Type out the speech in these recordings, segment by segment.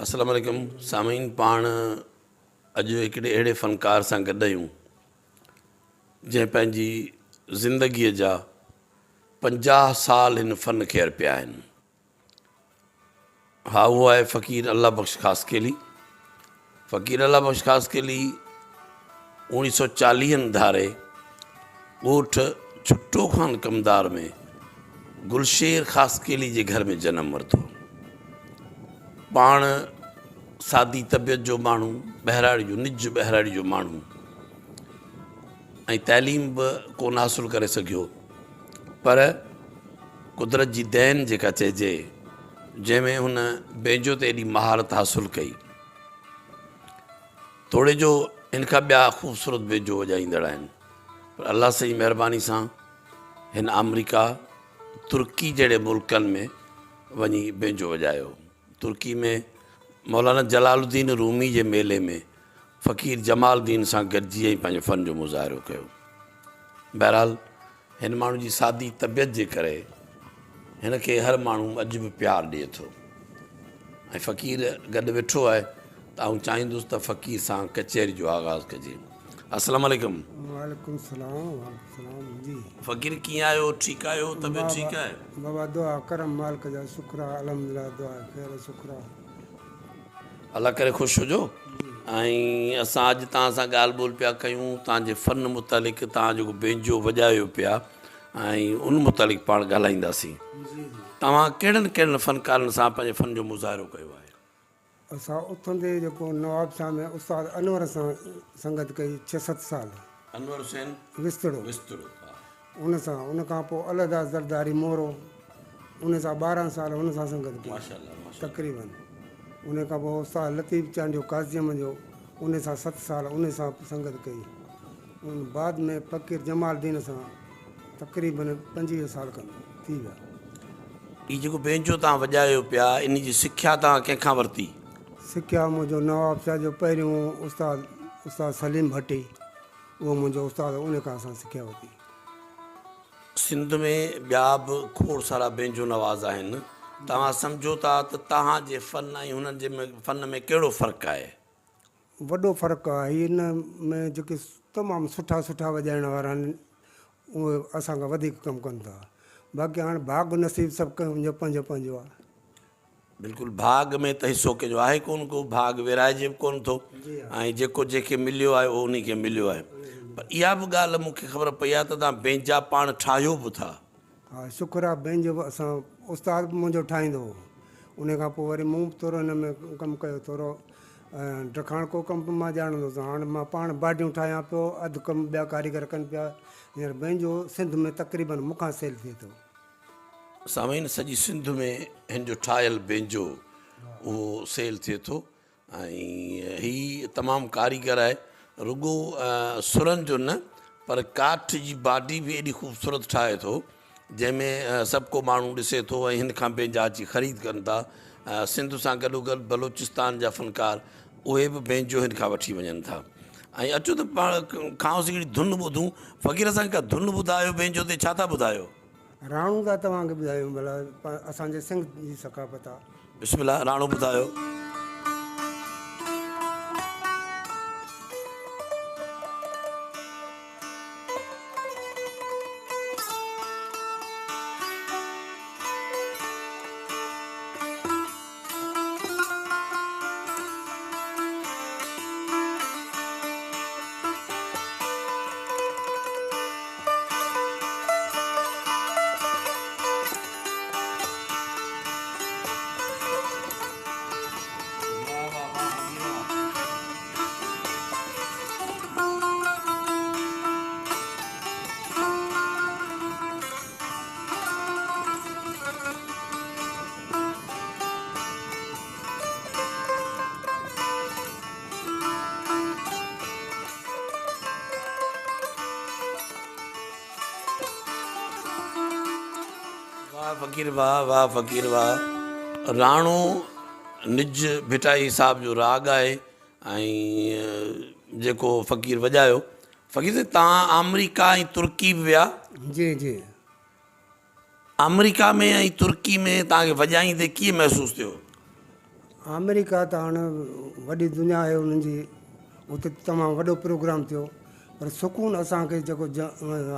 السلام عليڪم سامعين پاڻ اڄ هڪڙي اهڙي فنڪار سان گڏ آهيون جنهن پنهنجي زندگيء جا 50 سال هن فن کي ارپيا آهن. ها اهو آهي فقير الله بخش خاصخيلي. فقير الله بخش خاصخيلي اوڻيهه سؤ چاليهن ڌاري ڳوٺ ڇٽو خان ڪمدار ۾ گلشير خاصخيلي جي گهر ۾ جنم ورتو. پاڻ سادي طبيعت جو ماڻهو، ٻهراڙي جو نج ٻهراڙي جو ماڻهو ۽ تعليم به ڪونه حاصل ڪري سگهيو پر قدرت جي دين جيڪا چئجي جنهن ۾ هن بينجو تي ايڏي مهارت حاصل ڪئي توڙي جو هن کان ٻيا خوبصورت بينجو وڄائيندڙ آهن پر الله سائين مهرباني سان هن آمريڪا ترڪي جهڙي ملڪن ۾ وڃي بينجو وڄايو ترڪي ۾ مولانا جلال الدين رومي جي ميلي ۾ فقير جمال الدين سان گڏجي ۽ پنهنجي فن جو مظاهرو ڪيو. بهرحال هن ماڻهو جي سادي طبيعت جي ڪري هن کي هر ماڻهو اڄ به پيار ڏئي ٿو ۽ فقير گڏ ويٺو آهي ته آئون چاهيندس ته فقير سان ڪچهري جو آغاز ڪجي. السلام عليڪم. وعليڪم السلام وعليڪم السلام جي. فقير ڪيئن آهيو ٺيڪ آهيو طبيعت ٺيڪ آهي. بابا دعا ڪرم مالڪ جا شڪر آ الحمدلله دعا خير شڪر آ. الله ڪري خوش هجو ۽ اسان اڄ توهان سان ڳالهه ٻولهه پيا ڪيون توهان جي فن متعلق توهان جيڪو بينجو وڄايو پيا ۽ ان متعلق پاڻ ڳالهائينداسين توهان ڪهڙن ڪهڙن فنڪارن سان پنهنجي فن جو مظاهرو ڪيو آهي. اسان اٿندي جيڪو نواب شاهه ۾ استاد انور سان سنگت ڪئي ڇهه ست سال. انور حسين وسطڙو. وسطڙو ها. ان سان ان کان پوء الهداس زرداري مورو ان سان 12 سال ان سان سنگت ڪئي ماشاءالله ماشاءالله. تقريبن ان کان پوء استاد لطيف چانڊيو قاضيم جو ان سان 7 سال ان سان سنگت ڪئي ان بعد ۾ فقير جمال الدين سان تقريبن 25 سال کن ٿي ويا. هي جيڪو بينجو توهان وڄايو پيا ان جي سکيا توهان ڪنهن کان ورتي؟ سکيا منهنجو نواب شاهه جو پهريون استاد استاد سليم ڀٽي اهو منهنجو استاد هو ان کان اسان سکيا ورتي. سنڌ ۾ ٻيا به کوڙ سارا بينجو نواز آهن توهان سمجهو ٿا ته توهان جي فن ۽ هنن جي فن ۾ ڪهڙو فرق آهي؟ وڏو فرق آهي هن ۾ جيڪي تمام سٺا سٺا وڄائڻ وارا آهن اهي اسان کان وڌيڪ ڪم ڪن ٿا باقي هاڻ ڀاڳ نصيب سڀ ڪنهن جو پنهنجو پنهنجو آهي. بلڪل ڀاڳ ۾ ته حصو ڪنهن جو آهي ڪونه ڪو ڀاڳ ورهائجي به ڪونه ٿو ۽ جيڪو جنهن کي مليو آهي اهو انهي کي مليو آهي پر اها به ڳالهه مون کي خبر پئي آهي ته توهان بينجا پاڻ ٺاهيو به ٿا. ها شڪر آهي بينجو به اسان استاد به منهنجو ٺاهيندو هو انهي کان پوء وري مون به ٿورو هن ۾ ڪم ڪيو ٿورو ڊکاڻڪو ڪم به مان ڄاڻندو هوس. هاڻ مان پاڻ باڊيون ٺاهيان پيو، اڌ ڪم ٻيا ڪاريگر ڪن پيا. هينئر بينجو سنڌ ۾ تقريبن مون کان سيل ٿئي ٿو. سامعين سڄي سنڌ ۾ هن جو ٺاهيل بينجو اهو سيل ٿئي ٿو ۽ هي تمام ڪاريگر آهي رڳو سرن جو نه پر ڪاٺ جي باڊي به ايڏي خوبصورت ٺاهي ٿو جنهن ۾ سڀ ڪو ماڻهو ڏسي ٿو ۽ هن کان بينجا اچي خريد ڪن ٿا. سنڌ سان گڏوگڏ بلوچستان جا فنڪار اهي به بينجو هن کان وٺي وڃن ٿا ۽ اچو ته پاڻ کانئس هڪڙي ڌن ٻڌون. فقير اسان کي ڪا ڌن ٻڌايو بينجو تي ڇا ٿا ٻڌايو؟ راڻو ٿا توهان کي ٻڌايون ڀلا اسان جي سنڌ جي ثقافت آ. بسم الله راڻو ٻڌايو. فقير واھ واھ فقير واھ راڻو نج ڀٽائي صاحب جو راڳ آهي ۽ جيڪو فقير وڄايو فقير سائين توهان آمريڪا ۽ ترڪي به ويا؟ جي جي. آمريڪا ۾ ۽ ترڪي ۾ توهان کي وڄائيندي ڪيئن محسوس ٿيو؟ آمريڪا ته هاڻ وڏي دنيا آهي انهن جي اتي تمام وڏو پروگرام ٿيو پر سڪون اسان کي جيڪو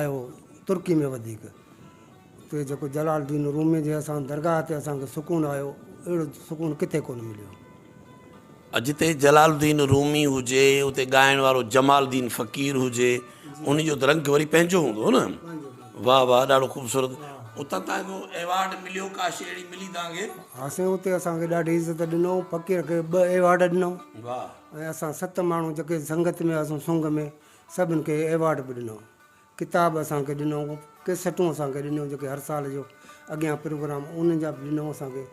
آيو ترڪي ۾ وڌيڪ اتي جيڪو جلال الدين رومي جي اسان درگاهه تي اسان کي سڪون آيو اهڙو سڪون ڪٿي ڪونه مليو. جتي جلال الدين رومي هجي اتي ڳائڻ وارو جمال الدين فقير هجي ان جو ته رنگ وري پنهنجو هوندو نه. واه واه ڏاڍو خوبصورت اتان تان ڪو ايوارڊ مليو ڪا شي اهڙي ملي تان کي. ها سائين اتي اسان کي ڏاڍي عزت ڏنو فقير کي ٻه ايوارڊ ڏنو ۽ اسان ست ماڻهو جيڪي سنگت ۾ هئاسون سنگ ۾ سڀن کي ايوارڊ به ڏنو. ڪتاب اسان کي ڏنو، ڪيسٽون اسان کي ڏنيون جيڪي هر سال جو اڳيان پروگرام انهن جا به ڏنو اسان کي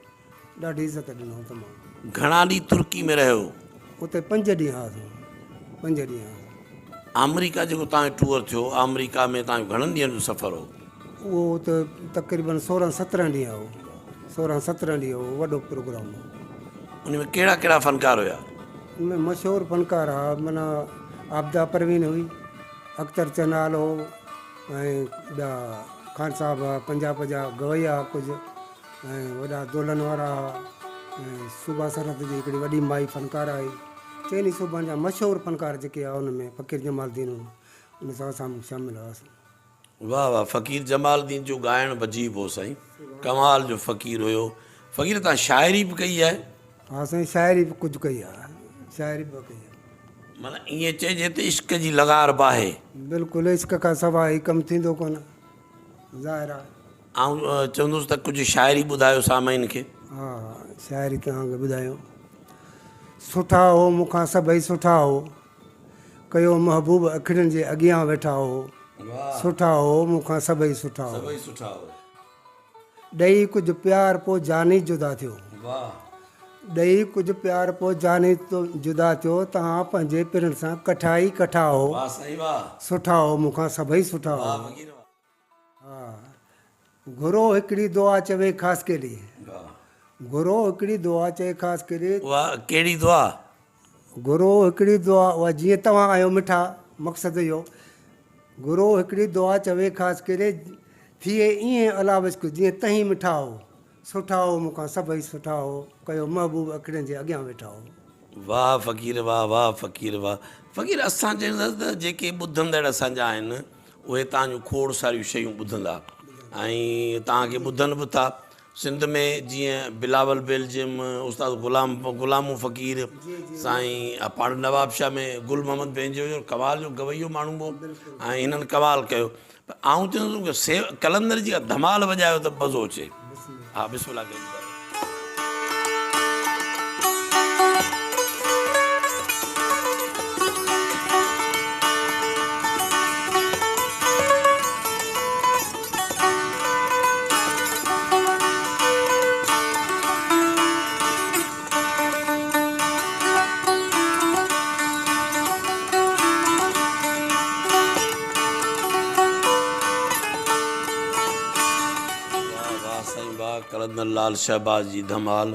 ڏاڍي عزت ڏنو تمام. گهڻا ڏينهن ترڪي ۾ رهيو؟ اتي پنج ڏينهن هئاسون، پنج ڏينهن هئاسون. آمريڪا جيڪو توهان جو ٽوئر ٿيو، آمريڪا ۾ توهان جو گهڻن ڏينهن جو سفر هو؟ اهو ته تقريبن سورهن سترهن ڏينهن هو، سورهن سترهن ڏينهن هو، وڏو پروگرام هو. ان ۾ ڪهڙا ڪهڙا فنڪار هيا؟ ان ۾ مشهور فنڪار هئا معنيٰ عابده پروين هئي. اختر چنال هو ۽ ٻيا خان صاحب هئا پنجاب جا گويا هئا ڪجهه ۽ وڏا دولهن وارا هئا ۽ صوبا سرحد جي هڪڙي وڏي مائي فنڪاره هئي چئني صوبن جا مشهور فنڪار جيڪي هئا ان ۾ فقير جمال الدين هو ان سان اسان شامل هئاسون. واه واه فقير جمال الدين جو ڳائڻ به عجيب هو سائين ڪمال جو فقير هيو فقير تان شاعري به ڪئي آهي. ها سائين شاعري به ڪجهه ڪئي آهي شاعري به ڪئي آهي. معنيٰ ائين چئجي ته عشق جي لغار به آهي. بلڪل عشق کان سواء هي ڪم ٿيندو ڪونه ظاهر آهي. آئون چوندس ته ڪجهه شاعري ٻڌايو سامعين کي. ها شاعري توهان کي ٻڌايون. سٺا هو مون کان سڀئي سٺا هو. ڪيو محبوب اکڙين جي اڳيان ويٺا هو. سٺا هو مون کان سڀئي سٺا هو. ڏئي ڪجهه پيار پوء جاني جدا ٿيو. ڏئي ڪجهه پيار پوء جاني جدا ٿيو توهان پنهنجي پرين سان ڪٺا ئي ڪٺا هو. سٺا هو مون کان سڀئي سٺا هو. گهرو هڪڙي دعا چوي خاصخيلي. گهرو هڪڙي دعا چئي خاصخيلي. اها ڪهڙي دعا؟ گهرو هڪڙي دعا اها جيئن توهان آهيو مٺا مقصد اهو. گهرو هڪڙي دعا چوي خاصخيلي ٿئي ائين الله بخش جيئن تهين مٺا هو. سٺا هو مون کان سڀئي سٺا هو ڪيو محبوب اکڙين جي اڳيان ويٺا هو. واھ فقير واھ واھ فقير واھ فقير اسان چوندس ته جيڪي ٻڌندڙ اسان جا آهن اهي توهان جون کوڙ ساريون شيون ٻڌندا ۽ توهان کي ٻڌن به ٿا. سنڌ ۾ جيئن بلاول بيلجيم، استاد غلام غلامو فقير، سائين پاڻ نوابشاهه ۾ گل محمد بينجو جو ڪمال جو گويو ماڻهو هو ۽ هنن ڪمال ڪيو پر آئون چوندس ته سي قلندر جي ڌمال وڄايو ته مزو اچي. ها بسم الله ڪري ٻڌايو. واه واه سائين واه قلندر لال شهباز جي ڌمال.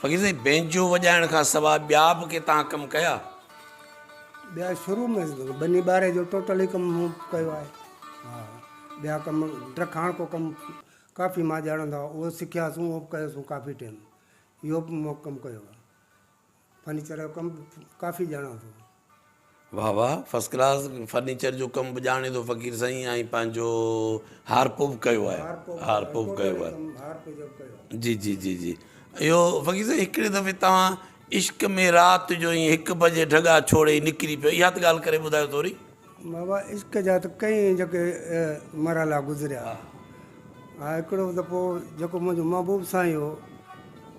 فقير سائين بينجو وڄائڻ کان سوا ٻيا به ڪي تان ڪم ڪيا؟ ٻيا شروع ۾ ٻني ٻاري جو ٽوٽل ئي ڪم مون ڪيو آهي. ها ٻيا ڪم ڊرکاڻ ڪو ڪم ڪافي مان ڄاڻندو آهيان اهو سکياسون اهو به ڪيوسون ڪافي ٽيم اهو به مون ڪم ڪيو آهي فرنيچر جو ڪم به ڪافي ڄاڻان ٿو. واه واه فرسٽ ڪلاس فرنيچر جو ڪم به ڄاڻي ٿو فقير سائين ۽ پنهنجو هارپو به ڪيو آهي هارپو به ڪيو آهي جي جي جي جي اهو فقير سائين هڪڙي دفعي توهان عشق ۾ رات جو ائين هڪ بجي ڍڳا ڇوڙي نڪري پيو اها ته ڳالهه ڪري ٻڌايو ٿوري. بابا عشق جا ته ڪئين جيڪي مرحلا گذريا. ها هڪڙو دفعو جيڪو منهنجو محبوب سائين هو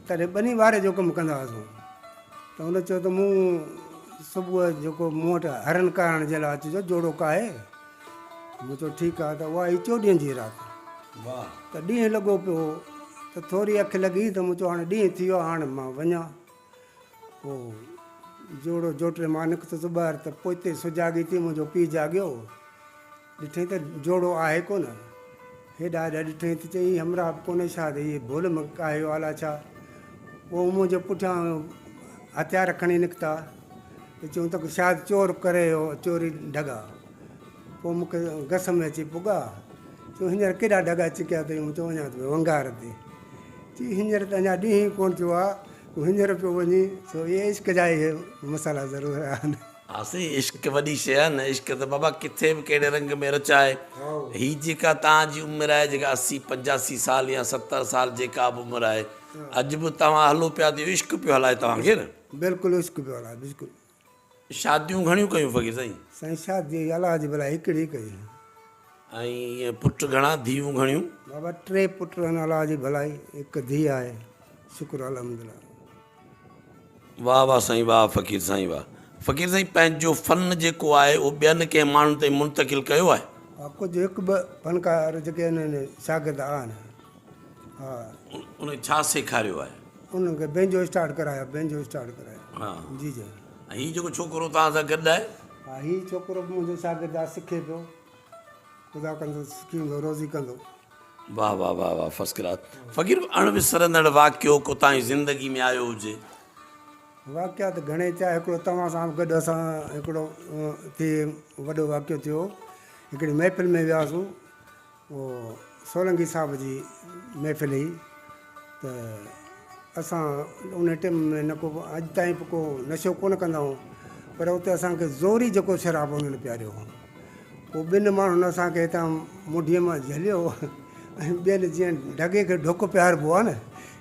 تڏهن ٻني ٻاري جو ڪم ڪندا هئاسون ته هن چيو ته مون صبح جيڪو مون وٽ هرن ڪاهڻ جي لاء اچجو جوڙو ڪاهي. مون چيو ٺيڪ آهي ته اها هئي چوڏهين جي رات ته ڏينهن لڳو پيو هو ته ٿوري اک لڳي ته مون چيو هاڻي ڏينهن ٿي ويو آهي هاڻي مان وڃان. پوء جوڙو جوٽري مان نڪتس ٻاهر ته پوئتي سجاڳي ٿي منهنجو پيء جاڳيو. ڏٺئين ته جوڙو آهي ڪونه. هيڏا هيڏا ڏٺئين ته چيائين هي همراهه به ڪونهي شايد هي ڀول ۾ ڪاهي ويو الاء ڇا. پوء منهنجي پٺيان هٿيار کڻي نڪتا ته چيائون ته شايد چور ڪري ويو چوري ڍڳا. پوء مون کي گس ۾ اچي پڳا. چيو هينئر ڪيڏا ڍڳا چڪيا اٿئي؟ مون چيو وڃان ٿو پيو ونگار تي. چي هينئر ته اڃا ڏينهن ئي ڪونه ٿيو آهي تون هينئر پيو وڃين. سو اهي عشق جا اهي مسئلا ضرور آهن. ها سائين عشق وڏي شيء آهي نه عشق ته بابا ڪٿي به ڪهڙي رنگ ۾ رچائي. هي جيڪا توهان جي عمر آهي جيڪا 80 85 سال يا 70 سال جيڪا به عمر آهي اڄ به توهان هلو پيا ته اهو عشق پيو هلائي توهان کي نه. بلڪل عشق پيو هلائي بلڪل. شاديون گهڻيون ڪيون فقير سائين؟ سائين شادي الله جي ڀلائي هڪڙي ڪئي. ۽ پٽ گهڻا ڌيئون گهڻيون؟ بابا ٽي پٽ آهن الله جي ڀلائي هڪ ڌيء آهي شڪر الحمدلله. واه واه سائين واه فقير سائين واه. فقير سائين پنهنجو فن جيڪو آهي اهو ٻين ڪنهن ماڻهن تائين منتقل ڪيو آهي؟ ها ڪجهه هڪ ٻه فنڪار جيڪي آهن شاگرد آهن ها. انهن کي ڇا سيکاريو آهي؟ انهن کي بينجو اسٽارٽ ڪرايو بينجو اسٽارٽ ڪرايو ها جي جي. ۽ هي جيڪو ڇوڪرو توهان سان گڏ آهي؟ ها هي ڇوڪرو به منهنجو شاگرد آهي سکي پيو خدا ڪندو سکي ويندو روزي ڪندو. واه واه واه واه فرسٽ ڪلاس فقير اڻ وسرندڙ واقعو ڪو تائين زندگي ۾ آيو هجي. واقعا ته گهڻي ٿيا هڪڙو توهان سان به گڏ اسان هڪڙو ٿي وڏو واقعو ٿيو هڪڙي محفل ۾ وياسون اهو سولنگي صاحب جي محفل هئي ته اسان ان ٽيم ۾ نه ڪو اڄ تائين به ڪو نشو ڪونه ڪندا آهيون پر اتي اسانکي زوري جيڪو شراب انهن پياريو هو پوء ٻن ماڻهن اسانکي هتان منڍيء مان جهليو ۽ ٻين جيئن ڍڳي کي ڍڪ پياربو آهي نه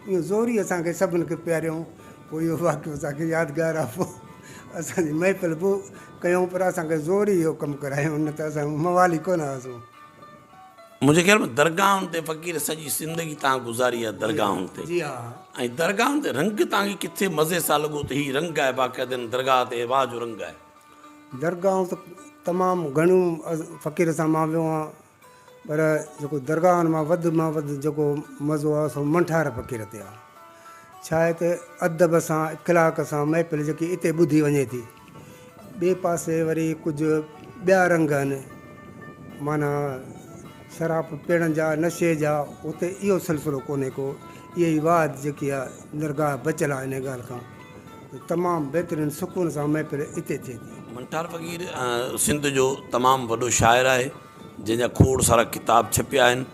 ائين زوري اسانکي سڀن کي پياريائون پوء اهو واقعو اسانکي يادگار آهي پوء اسانجي محفل به ڪيائون پر اسانکي زوري اهو ڪم ڪرايائون نه ته اسان موالي ڪونه هئاسون. منهنجي خيال ۾ درگاهن تي فقير سڄي زندگي تان گذاري آهي درگاهن تي جي ها ۽ درگاهن تي رنگ تان کي ڪٿي مزي سان لڳو ته هي رنگ آهي باقاعده هن درگاهه تي واهه جو رنگ آهي. درگاهون ته تمام گهڻيون فقير سان مان ويو آهيان پر جيڪو درگاهن مان وڌ مان وڌ جيڪو مزو آهي سو منٺار فقير تي آهي. ڇا آهي ته ادب سان اخلاق سان محفل جيڪي اتي ٻڌي وڃي ٿي. ٻئي پاسي وري ڪجهه ٻيا رنگ آهن معنيٰ شراب پيئڻ جا نشي جا اتي اهو سلسلو ڪونهي ڪو اها ئي واحد جيڪي آهي درگاهه بچيل آهي ان ڳالهه کان ته تمام بهترين سڪون سان محفل اتي ٿئي ٿي. منٺار فقير سنڌ جو تمام وڏو شاعر آهي جنهن جا کوڙ سارا ڪتاب ڇپيا آهن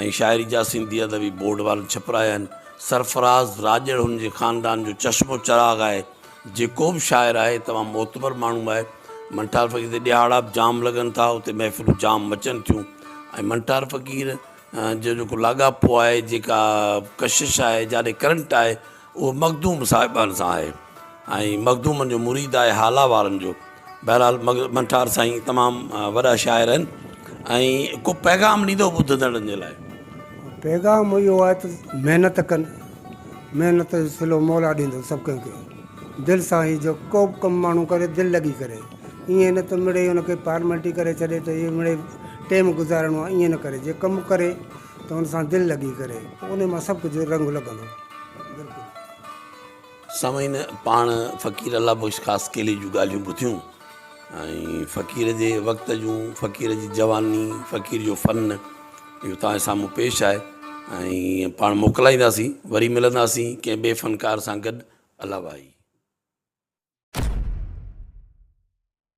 ۽ شاعري جا سنڌي ادبي بورڊ وارن ڇپرايا آهن. سرفراز راڄڙ هن جي خاندان جو چشم و چراغ آهي. جيڪو به شاعر آهي تمام معتبر ماڻهو آهي. منٺار فقير تي ڏهاڙا به جام لڳن ٿا اتي محفلون جام مچن ٿيون ۽ منٺار فقير جو جيڪو لاڳاپو آهي جيڪا ڪشش آهي جاڏي ڪرنٽ آهي اهو مخدوم صاحبان سان آهي ۽ مخدومن جو مريد آهي هالا وارن جو. بهرحال منٺار سائين تمام وڏا شاعر آهن ۽ ڪو پيغام ڏيندو ٻڌندڙن جي لاء. پيغام اهو آهي ته محنت ڪن محنت جو صلو مولا ڏيندو سڀ ڪنهن کي دل سان هي جو ڪو به ڪم ماڻهو ڪري دل لڳي ڪري ائين نه ته مڙئي ان کي فارملٽي ڪري ڇڏي ته هي مڙئي ٽيم گذارڻو آهي ائين نه ڪري جي ڪم ڪري ته ان سان دل لڳي ڪري پوء ان مان سڀ ڪجهه رنگ لڳندو بلڪل. سامعين پاڻ فقير الله بخش خاصخيلي جون ڳالهيون ٻڌيون ۽ فقير جي وقت جون فقير جي جواني فقير جو فن اهو توهان جي سامهون پيش آهي ۽ پاڻ موڪلائينداسين وري ملنداسين ڪنهن ٻئي فنڪار سان گڏ الله واهي.